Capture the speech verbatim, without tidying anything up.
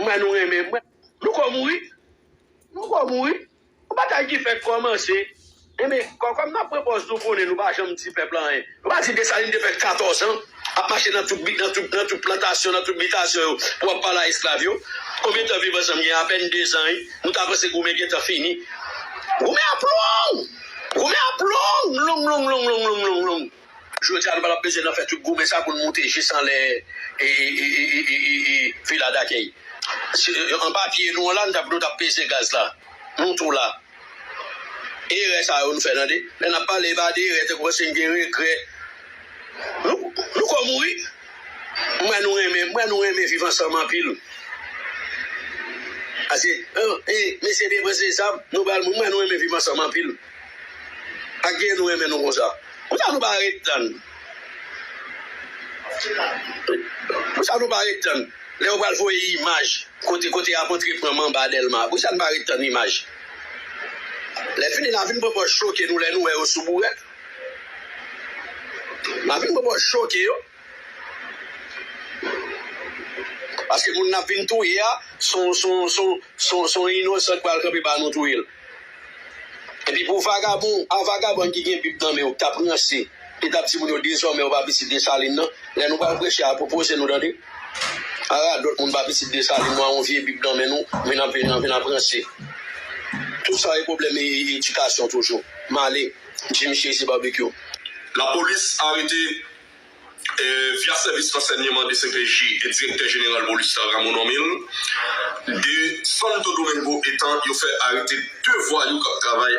Mwen nou renmen, mwen, nou ko mouri. Nou ko mouri. Yon batay ki fèk kòmanse. Enben, kò, kòm n ap pran pòz nou konnen, nou pa janm di pèp la anyen. Nou pa di Desalin te fè katòz an ap mache nan tout, bi- nan tout, nan tout plantasyon, nan tout bitasyon yo, pou ap pale a esklav yo. Konbyen tan Viv Ansanm gen? Apèn de zan, wi. Nou ta panse goumen gentan fini. Goumen ap long! Goumen ap long, long, long, long, long, long, long, long. Jodi a, nou pa t ap bezwen nan fè tout goumen sa pou n moute jis anlè e, e, e, e, e, e, e, e, vila dakèy. Si, an papye nou an la, nou t ap, nou t ap peze gaz la. Nou tou la. Erè sa yo nou fè, tande. Lè n ap pale, e pa de erè, tankou se n gen regrè. Nou, nou ko mouri. Mwen nou renmen, mwen nou renmen Viv Ansanm anpil. Paske, eh, eh, mesye depanse zam, nou pral mouri. Mwen nou renmen Viv Ansanm anpil. Pa gen nou renmen nou konsa. Poukisa nou pa ret tann? Poukisa nou pa ret tann? Lè yo pral voye imaj, kote, kote y ap antre pran manba Dèlma. Poukisa nou pa ret tann imaj? Lè fini, n a vin pran pòz choke nou lè nou wè yo sou bourèt. N a vin pran pòz choke yo. Paske moun n ap vin touye a, son, son, son, son, son inosan k pral kanpe ba nou touye l. Epi pou vagabon, a vagabon ki gen bib nan men w, k t ap ranse, e t ap di moun yo dezòmè yo pa pitit Desalin nan, lè nou pral preche a, pwopoze nou tande. A radòt moun pa pitit Desalin, nou a yon vye bib nan men nou, vin ap, vin ap, vin ap ranse. Tout sa e pwoblèm e, e, edikasyon toujou. M ale, Jimmy Cherizier Barbecue. Lapolis arete eh, via sèvis ransèyman D C P J e direktè jeneral polis la Rameau Normil, de Santo Domingo etan yo fè arete de vwayou k ap travay